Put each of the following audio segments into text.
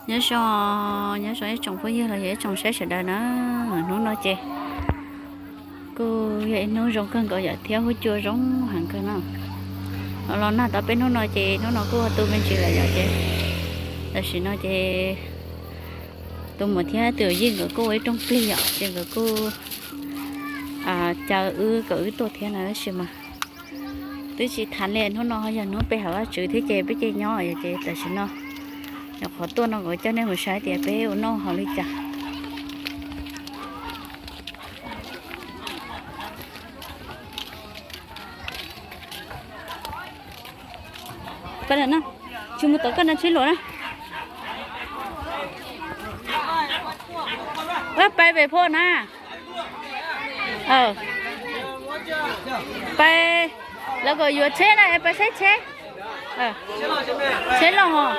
Nyob zoo, nyob zoo ib tsoom phooj ywg los yog ib tsoom saib sawv daws na. Hnub no ces kuj yog ib hnub zoo kawg nkaus yom thiab huab cua zoo heev kawg no. Los nag tau peb hnub no ces hnub no kuj tu me ntsis lawm yom ces tam sim no ces tus muam thiab tus yij nkawd kuj ua ib rooj plig yom ces nkawd kuj caw wb kom wb tuaj thiab no tab sis mas twb tsis tham li. Hnub no yog hnub pe hawm Vajtswv thiab ces peb cia nyob yom ces tam sim no nyuam qhuav tuaj no kuv coj nej mus saib tias peb ua noj haus li cas. Koj no, tsis mus tom koj no tsheb luam na. Peb pem phob na. Peb, lawv kom yuav tsheb na, peb saib tsheb. Tsheb loj hos.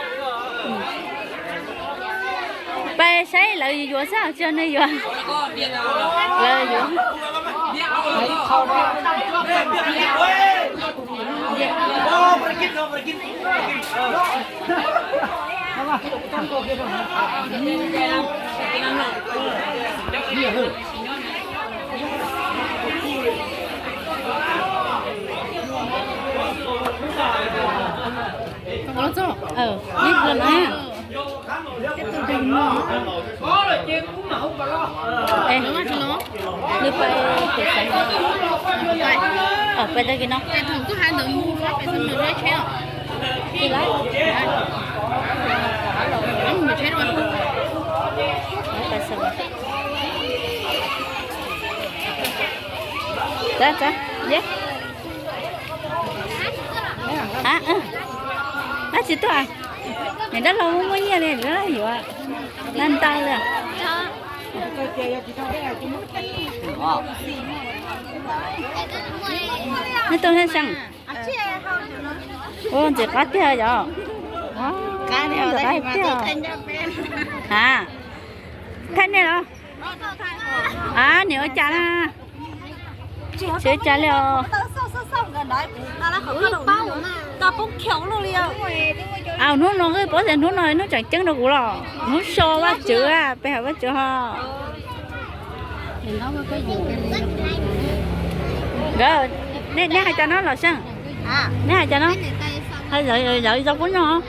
Peb saib lawv yuav xwb tsis yog nej yuav. Lawv yuav. Nws pais pem xeev, pais tag kis no. Tsis lawm. Txav, txav, ye. Ab, tsis tuaj. Niam dab laug muaj muaj nyiaj li, niam dab laug yuav na ntau li. Nej tuaj thiab seej. Ua ntxim qab tiag yom. Ntxim qab tiag. Ha, thaij nej los? A, niam ua cas na? Tsis ua cas li os. A, hnub no koj paub tias hnub no hnub tseem ceeb rau kuv los hnub so Vajtswv, pe hawm Vajtswv ho. Nkawd, nej hais cas no los seej? Nej hais cas no? Lawv zoo pub noj.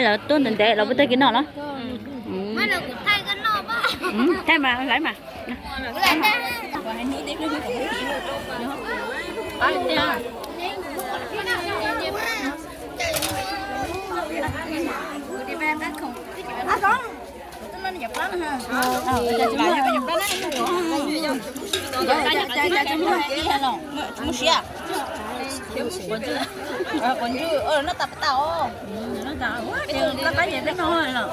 Lawv tuaj ntev ntev los pub tag kis no los? Thaij mas, laiv mas. Quav ntswj, quav ntswj, no tas pas tas os. Peb qab peb no los.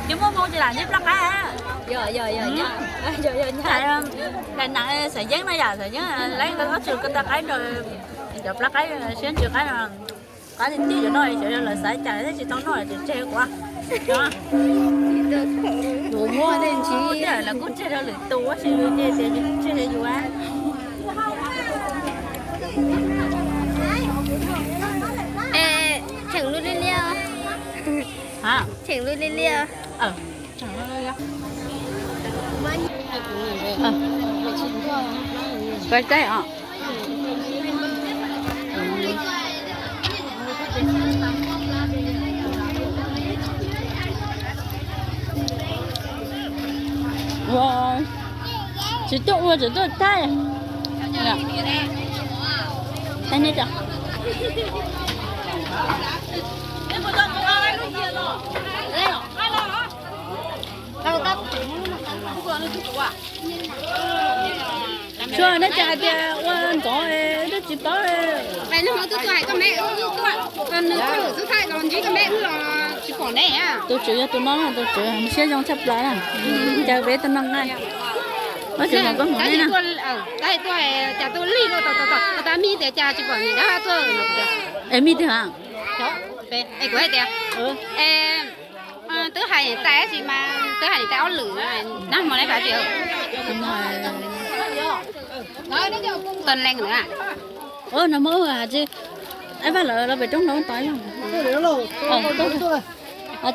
Ces muaj hmoo ces lam ncej plab qaib. Daim na Xav Yeeb no yom, Xav Yeeb lawv nkawd txhob tsum ko taw qaib rau cov plab qaib siab ntsws qaib no. Qab tiag tiag cov no xyov yog lawv xav cas thiab tsis tau noj ces tseg quav. Ua tiag lawv kuj tseg rau lwm tus tab sis yus ces tias tseg rau yus. Es cheem lub liab liab. Cheem lub liab liab. Pais thaij os. Ua, tsis tuaj ua tseem tuaj thaij. Thaij nej tso. Tsuas nej tseem hais tias ua ntxov twb tsis paub. Tus tswv yog tus no, tus tswv siab zoo tshaj plaws na. Caw peb tuaj noj nqaij. Tab sis mas koj mus ne na. Tab sis tuaj cas tuaj lig luaj tau tau tau, tab mij tias cas tsis pom niam dab tuaj no. Es mij twg a? Es kuv hais tias, twb hais tais tab sis mas twb hais niam tais ob lwm, nag hmo ne kav tias. Tag leej na. Ua no muab hais tsis, Aib Vaj lawv los pem roob no tau ib leeg.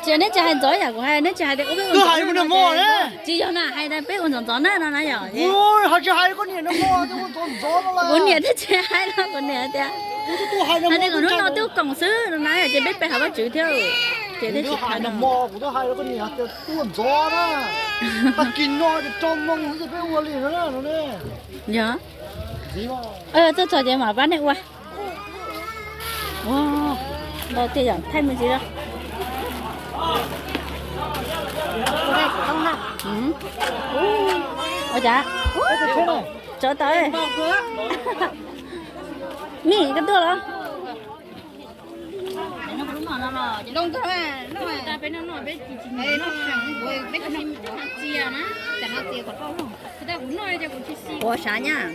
Tsis, neb tsis hais ntxov yam kuv hais, neb tsis hais tias ua peb ua ntxov ntxov na. Tsis yog na, hais tias peb ua ntxov ntxov na no na yom. Kuv niam thiaj tsis hais no, kuv niam tias, hais tias kom hnub no twb koom xwb no na yom, ces peb pe hawm Vajtswv thiab. Ces thiaj tsis hais no. Yog, txog txog ces mam pab nej ua. Ntau tiag yom, thaij me ntsis. Ua cas? Tsov tawm. Mej, koj tuaj los? Ua sav nyab.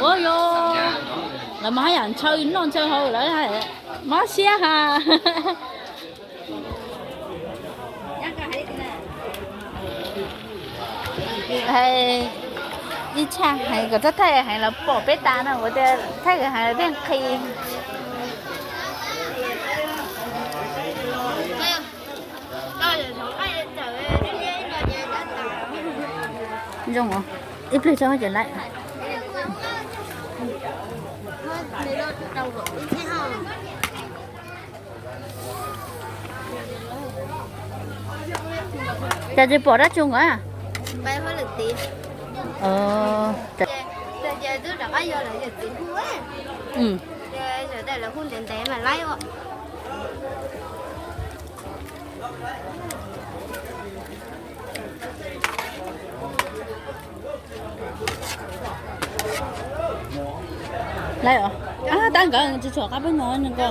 Ua yog, lawv mas haj yam ntshaw noj ntshaw haus lawm, mob siab ha. Ib txhia hais kom txhob thaij heev los pom peb tas no, kuv tias thaij heev los thiaj nqhis. Zoo, ib pliag tso ces lawm. Cas tsis pom dab tsi nkawd? Lawm os. Tab nkawd tsis tshua qab peb no ko.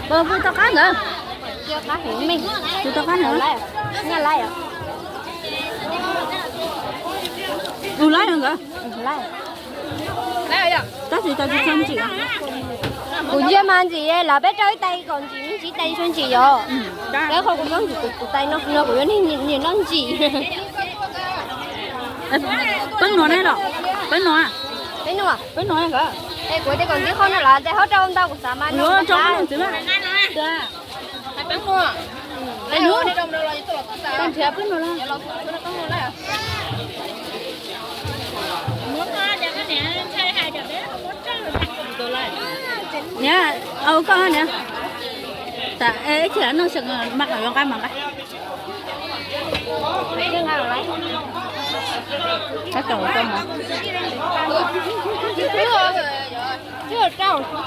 Pw tau qab ntawd. Tsis tau qab ntawd. Tus laib ntawd. Tab sis tau tsis tshua ntsim. Kuv ntsia mas ntsim, lawv peb rau ib tais kom ntsim, ntsim tais tshua ntsim yom. Peb qhov kuv nyob ntsim kuv tais no, kuv yuav niag noj ntsim. Peb nuav ne los? Peb nuav. Peb nuav. Peb nuav nkawd. Es kuv tias kom ntxiv qhov no los tes ho rau ntau kuv xav mas no rau ntxiv. Hais peb nuav. Tau nrhiav peb nuav los. Niam, au koj niam. Tas ib chim no mas kom yuav nqa mas nqa. Tab tom tau mov.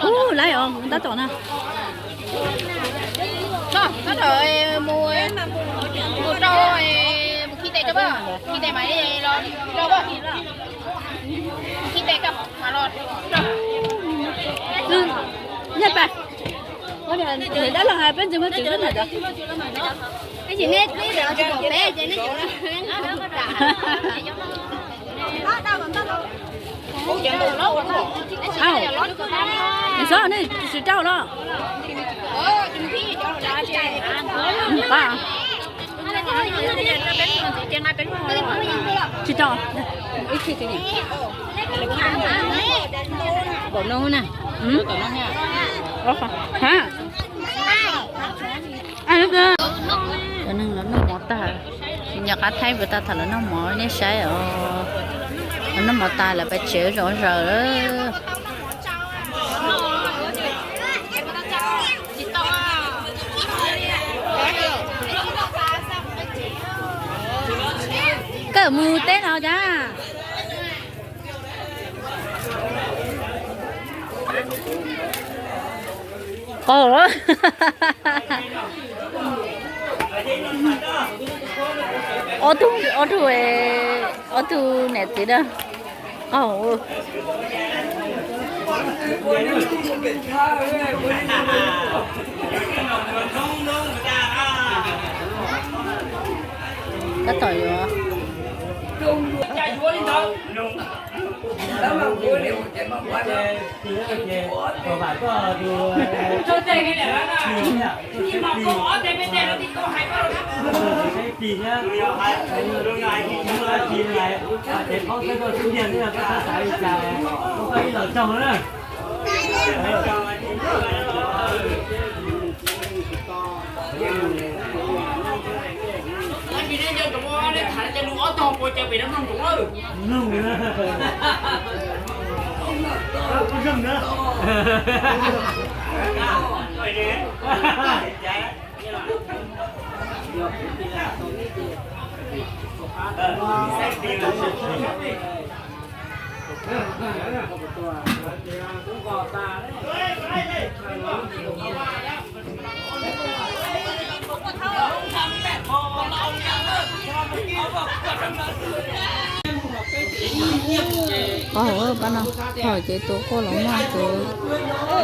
Ub, lawm os, tab tom na. Tab tom mus, mus rau, mus khi tes rau, khi tes mas los rau, khi tes rau mas los rau. Yog tas, dab laug hais peb ntsis muab tsis peb na. Au, nws tsis rau los. Tsis rau. Ib txhia tsis. Npaum no na. Ha. Cov neeg los noj mov tag, nyob qab thaib puas tag tham los noj mov nej saib os. Los noj mov tas lawm pais tsev zom zaws. Kawm mus teb no cas. Qaug lawm. Ob tug, ob tug, ob tug niam txiv na. Qaug. Tab tom yuav. Qhov hauv pab no, thaum ces tus quaj los muaj, tus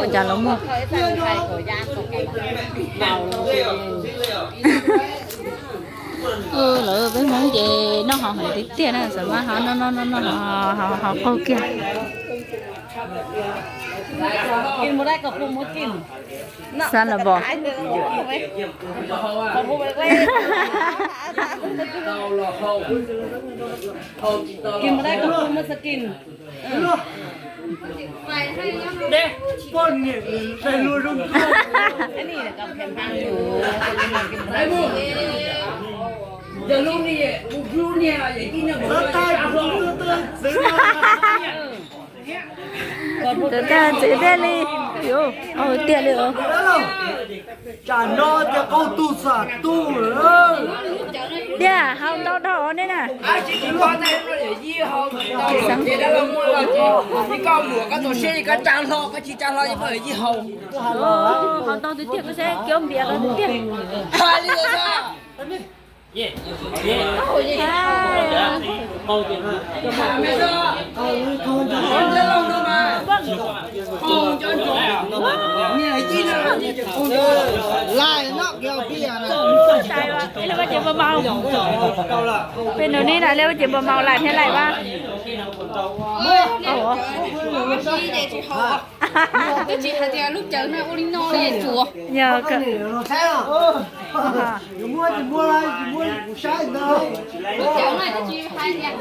ua cas los muaj. Lawv peb Hmoob ces noj hauv heev tiag tiag na, xav mas ho noj noj noj noj ho qaug kiag. Xav los pom. Txawm tag txiv tiag li. Tiag li. Tsam no ces qaug tus xam tu lawm. Tiag, haus ntau dhau ne na. Haus ntau tiag tiag, koj saib kiab npias los tiag. Laj no kiag pia na. Ib leeg koj ces npau maus. Peb nus neb na, ib leeg koj ces npau maus lais thiab lais vas. Twb tsis hais tias lub caws no ua li no li tsuas. Lub caws no twb tsis hais tias,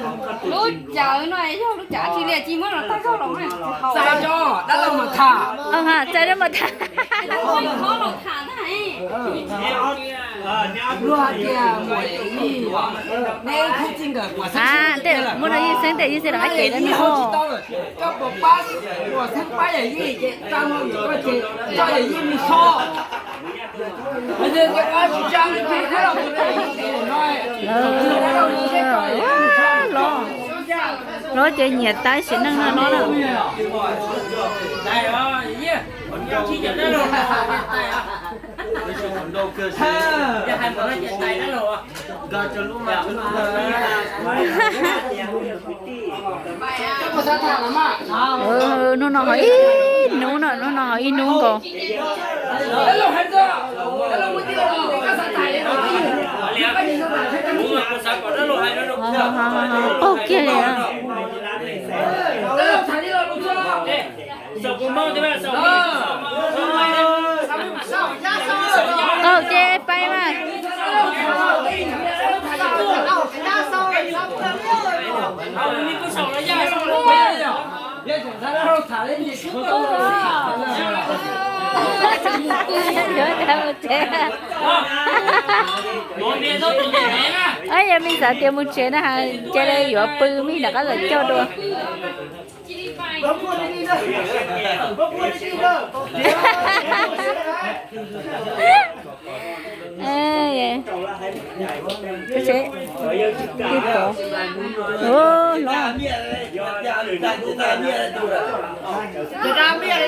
lub caws no yog lub caws tsis liam tsis muab los tag zog los. Txais dab laug mas tham. Txais dab laug mas tham. Luag hais tias muam Yawm Yij, neb khub txij nkawm Muam Xeeb, tej muab rau Yij Xeeb, tej Yij Xeeb rov qab ces dab neeg tsis tau lawm. Koj puas pab Muam Xeeb pab Yawm Yij ces tsa hlo yuav koj ces coj Yawm Yij mus so. Los, los ces nyiam tab sis neej no no na. Hnub no ho ib hnub no, hnub no ho ib hnub nkaus. Qaug kiag li. Qaug ces pais mas. Yog me xav tias mus tsev na has, cia li yuav pw me nram qab los coj dua.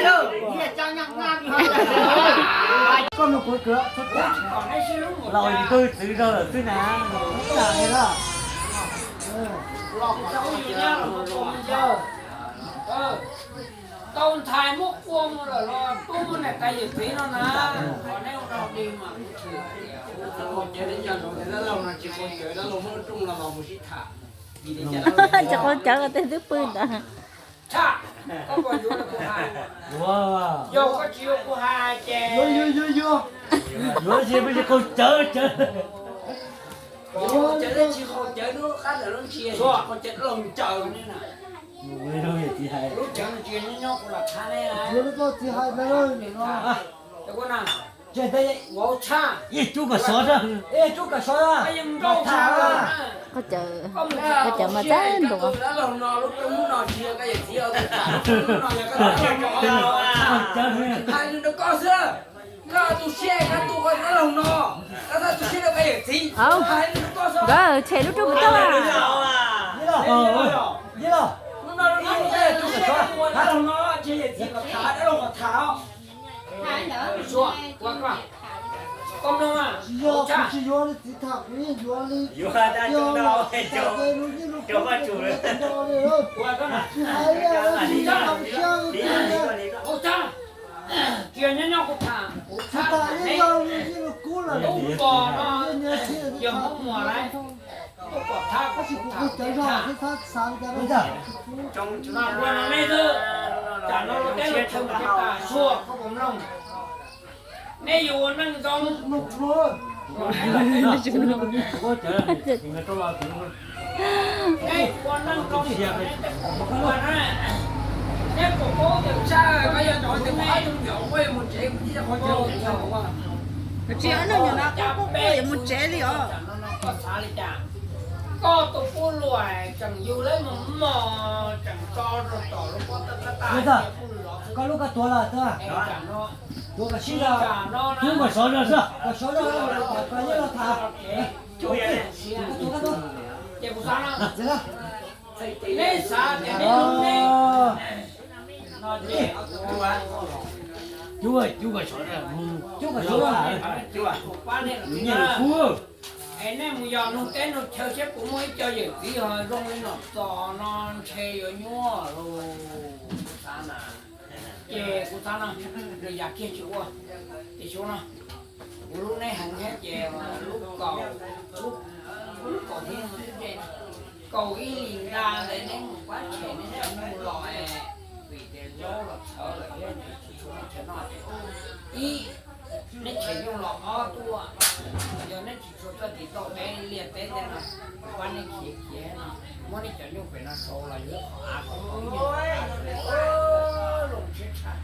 Los. Koj mus kuv kawm, laus yus twb txwv zog lawm xwb na. Tau ntxhais muab qua mus lawm los tub muaj niam tais yawm txiv no na. Qhov neb ua rau dig mas kuv tsis hais tias kuv cov cawv nyob rau dab laug no tsis qaug cawv, dab laug muab lub rooj no los mus sib tham. Tsis qaug cawv, tej twb pw ntawd. Tshaj, koj puas yuav kuv hais? Yog koj tsis yuav kuv hais ces yuav, yuav, yuav, yuav. Yuav ces peb tsis qaug cawv, cawv. Qaug cawv, tsis qaug cawv, lub qab ntawm lub ntsia, qaug cawv los ncaws ne na. Lub cawv ntsia nyob nyob kuv lam thab ne. Yuav lub koj txiv hais ntawd na. Ua tshaj. Ib cub kom sov, ib cub kom sov. Koj cawv, koj cawv mas txawj ntuas. Hais rau koj xwb, koj tu siab koj tu koj dab laug no, koj txhob tu siab rau koj yawm txiv. Hauv, nkawd tshem lub rooj puas tau a? Koj mloog, tsis yuav, kuv tsis yuav li txiv tham kuv yeej yuav li. Yuav tag, rau Vaj Tsum lawm. Tsis hais li, tsis hais li. Cia nyob nyob kuv tham, kuv tham ib zaug yeej los kub lawm. Tub pom no yog Hmoob Muas lawm. Tub pom thab, tab sis kuv kuv cawv zog xwb, thab xav li cas. Mas ua no nej twb, tam no luag teb luag chaw mus kev tas suag koj puas mloog? Neb yuav ua neej zoo, neb ua neej zoo, neb puas paub tias sab koj yog cov tias mus ob tug nyuam ua mus tsev, kuv tib qhov chaw ua tsis ob tug nyuam no koj yuav mus tsev li os. Koj xav li cas? Koj tus pub luam tseem yug lawm mos mos, tseem tso rau tom lub pob tawb tab tas. Koj lub koj tuav los tuav, tuav kom sib zog, tuav kom sov zog xwb, kom sov zog, kom neb los tham. Ces kuv xav no, neb xav tias neb, cub, cub kom sov, cub kom sov, nyiaj lus kub. Es nej mus yos nug teb nug chaw seb puas muaj ib co yawm txiv ho zoo li Nom Txos no ntshe yuav nyuaj lauj. Kuv xav na, ces kuv xav no, nws yam kiag tsis ua, ces xyov no, kuv hlub neb heev thiab ces lub kaum, lub kaum thiab, kaum ib hlis ntag ntawd neb mus pab tshem neb cov nyuj los, vim tias zaub los txhawv lawm thiab tsis tshua muaj chaw noj ces, ib, neb tshem nyuj los ob tuaj, yog neb tsis tshua txawj tiv tauj teb liaj teb tej no, kuv pab neb khiav khiav no, muab neb cov nyuj pem no sau los yuav qhov av kom tau ib nyuag qhov av zoo siab tshaj,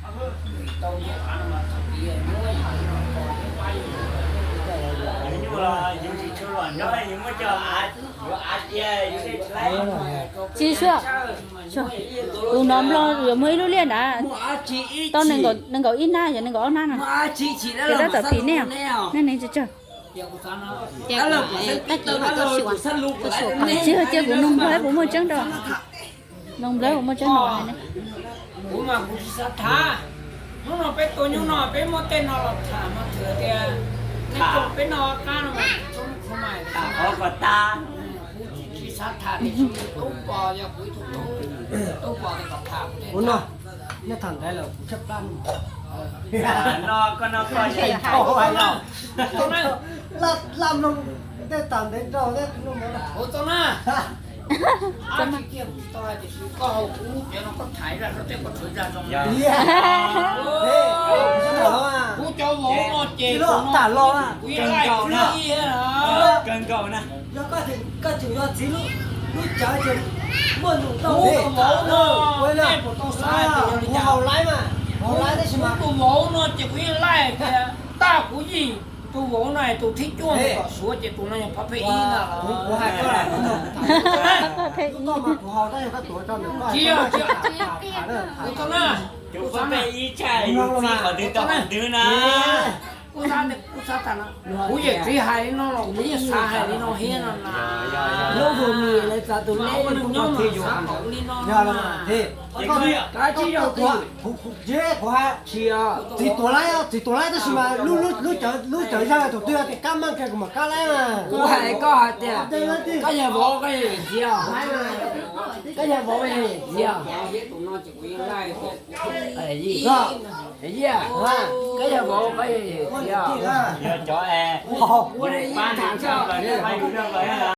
vim tau nyuag av no mas thaum ub yog nyuaj yim no ko thiab pab yus. Nyuj los yus tsis tshua los nyob yus muab coj av, yuav av cia yus tej tsis laib. Tsis suav, tus no Nplog yuav muaj ib lub liaj nrad, tau nees nkaum ib hnab, yog nees nkaum ob hnab no. Ces tab tom phim nej, nej neeg tsawg tsawg. Tsis yog cia kuv noog Nplog puas muaj tseeb rau, noog Nplog puas muaj tseeb rau. Kuv mas kuv tsis xav tham. Hnub no peb tua nyuj no peb muab tej no los tham mas txawm tias nej coj peb noj qab no mas tham qhov kom tas. Kuv tsis xav tham tiam sis tub pom yog kuv ib tug tub, tub pom tias kom tham kuv thiaj tham. Nej tham ntaiv lawm kuv tshaib plab. No koj no koj, laj mloog tej tham ntaiv rau tej. Ua tau na. Ab, tsis kiag kuv tsis tau hais tiam sis koj haus kuv lub cawv no koj thaiv zaj sab teb koj tshwv zaj zoo. Kuv cov vauv no ces kuv yeej laij ib na. Yog koj tseem yog txiv lub cawv ces muaj num tau kuv tus vauv no, nej puas tau xav tias yog li cas? Kuv tus vauv no ces kuv yeej laij tias tag kuv yim tus vauv no tus thib cuaj mus tom Suav ces tus no yog phab peb ib na. Tsis yog, tsis yog, kuv tau na, kuv txhob na, kuv txhob na. Kuv xav tas no, kuv yeej txiv hais li no los kuv yeej xav hais li no thiab no na. Lub hu mis lawv txav tus neb kuv nyob mas xav tau li no na. Kav tsij yog kuv, kuv, kuv, kuv hais txiv tuav laib, txiv tuav laib tab sis mas lub, lub cawv zaj tus twg tias kab meej kiag kuv mam kab laib na. Kuv hais koj hais tias koj yog vauv koj yog yawm txiv os. Koj yog vauv yog yawm txiv os. Yij, koj yog vauv koj yog yawm txiv os. Ua li yij tham tso.